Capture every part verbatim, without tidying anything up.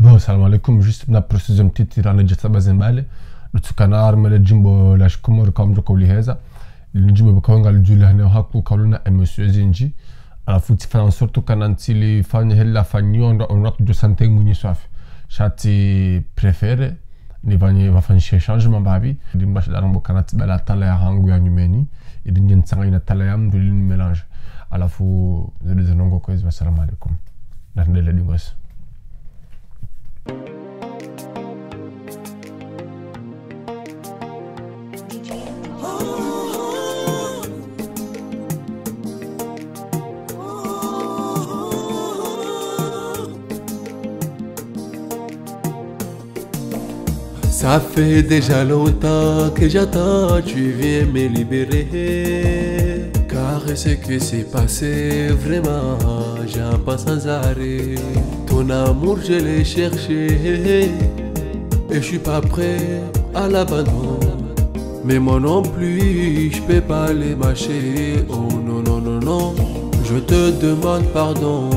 Bon, salam alaikum. Juste na précision ntiti rana djatsa ba zembale. Lutsukana harumwa le djimbo la shikomori ka mdru ka uliheza. Lidjimbo baka wanga lidjulihane haku kaluna émotion zindji. Halafu tsifanya en sorte kana ntsilifanye hela fanyiwa ndo, ndo tudjo sentir mwinyi swafi. Sha tsi préféré nifanye, nifanyishe changement mbapvi. Limbashi darambo kana tsibala tala ya hangu ya nyumeni. Ili ndje ntsanganya na tala ya mdru ili nimélange. Halafu, zile zinongo kwezi, wassalamu alaikum. Narendele dingosi. Ça fait déjà longtemps que j'attends, tu viens me libérer. Car ce qui s'est passé, vraiment, j'en pense sans arrêt. Ton amour, je l'ai cherché, et je suis pas prêt à l'abandon. Mais moi non plus, je peux pas les mâcher. Oh non, non, non, non, je te demande pardon.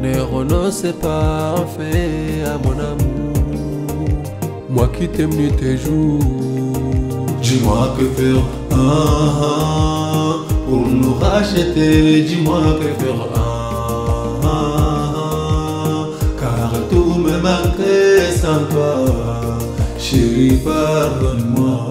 Ne renonce pas enfin à mon amour. Moi qui t'aime nuit et jour. Dis-moi que faire, ah, ah, pour nous racheter. Dis-moi que faire, ah, ah, ah, car tout me manque sans toi. Chérie, pardonne-moi.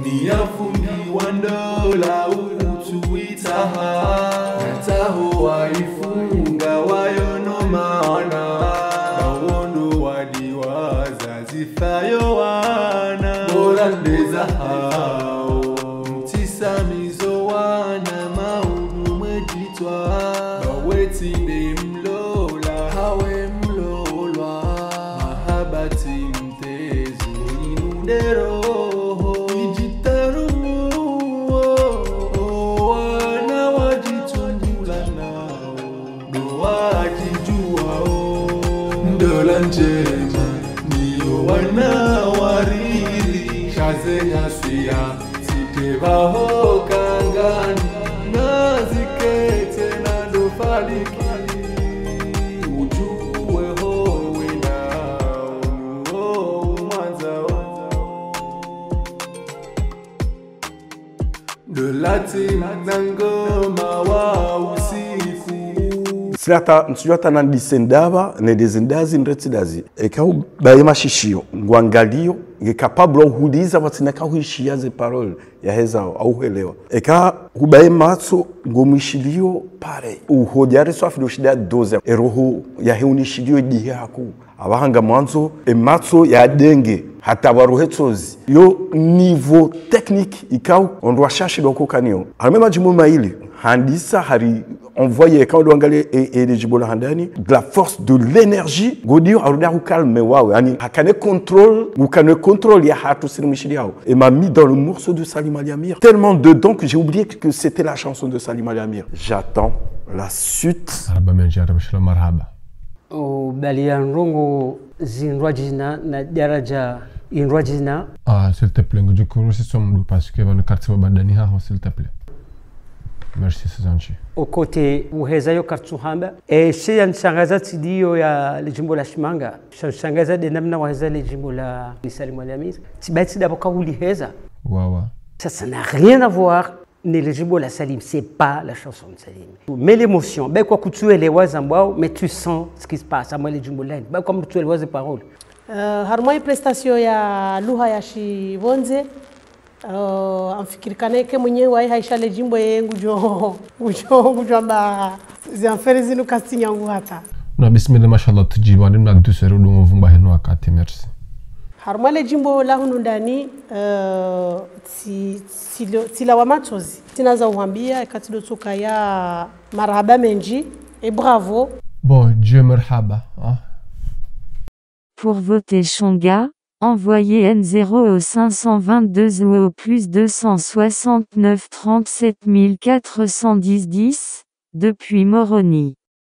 Ni ya fundi wa ndola utsuwitsaha. Yatsaho wayifunga wayo no maana. Bawondo wadiwaza zifayo wana. Bora ndeza hawo. Mtsisamizo wana maudu mwedjitswa. Bawetsi nde mlola, hawe mlolwa. Mahabati mtezo inu nde roho. Idjitarumu, wana wadjitsungula nawo. Ndo wadjijuwao. Ndola ndjema, niyo wana wariri. Shaze nyasiya, tsite baho kangani. Nazikete na ndo faliki. Ujuwe ho wena, uwo umwandzao. De la team na ngoma wa usiku. Silata, ntsudjuwa hata nandise ndapva, nendeze ndazi, ndretsi ndazi. Eka hubaye mashishiyo, ngwangaliyo, nge capable wa uhuliza pvatsina ka huishiya ze parole, yaheza, au helewa. Eka hubaye matso, ngomwishiliyo, pare. Uhodjari swafi ndo shinda doze, eroho, yahe unishiliyo idihe haku. Apvaha ngamwandzo, ematso yadenge, hata pvarohe tsozi. Yo niveau technique ikao, ondro washashi ndo kokaniyo. Harumwa madjimbo mayili, handisa hari envoyé ikao ndo angalie e, e, le djimbo la handani, de la force, de l'énergie, ngodiyo aruda hucalme wawe. Yaani, hakane contrôle, hukane contrôle ya hatru siri mwishiliyawo. Et m'a mis dans le morceau de Salim Ali Amir. Tellement dedans que j'ai oublié que c'était la chanson de Salim Ali Amir. J'attends la suite. Marahaba mendji, marahaba shilo, marahaba. Ubaliya ndrongo zindrwadjina na daraja indrwadjina. Ah, s'il te plaît, ngudjo kurusi somdu parce que pvanu kartsi wa badani haho, s'il te plaît. Merci, c'est gentil. Okote uheza yo kartsu hamba. E, she yanishangaza tsi ndiyo ya le djimbo la Shimanga. Shanishangaza nde namna waheza le djimbo la Salim Ali Amir. Tsi ba tsi ndapvo ka uliheza. Wawa. Ça, ça n'a rien à voir. Ne le djimbo la Salim, c'est pas la chanson de Salim. Mais l'émotion, ben quoi, kutsuelewa zambwao, mais tu sens ce qui se passe. Amwe le djimbo la, ben comme kutsuelewa ze paroles. Euh, harumwa i prestation ya lugha ya shipvondze, euh, amfikiri kana eke mwenyewe wayi haisha le djimbo ye ngudjo, ngudjo, ngudjo amba zi affaires zinu kazitsi nyangu hata. Na bismillah, mashallah, tudjibu, ni mna douceur, udu mvumba henu wakati, merci. Harumwa le djimbo la hunu ndani, euh, tsi, tsi lo, tsi la wa matsozi. Tsina za uhambia, eka tsi ndo tsoka ya marahaba mendji, et bravo. Bon, Dieu marahaba, hein. Pour voter Shonga, envoyez N zéro au cinq cent vingt-deux ou au plus deux cent soixante-neuf trente-sept mille quatre cent dix dix, depuis Moroni.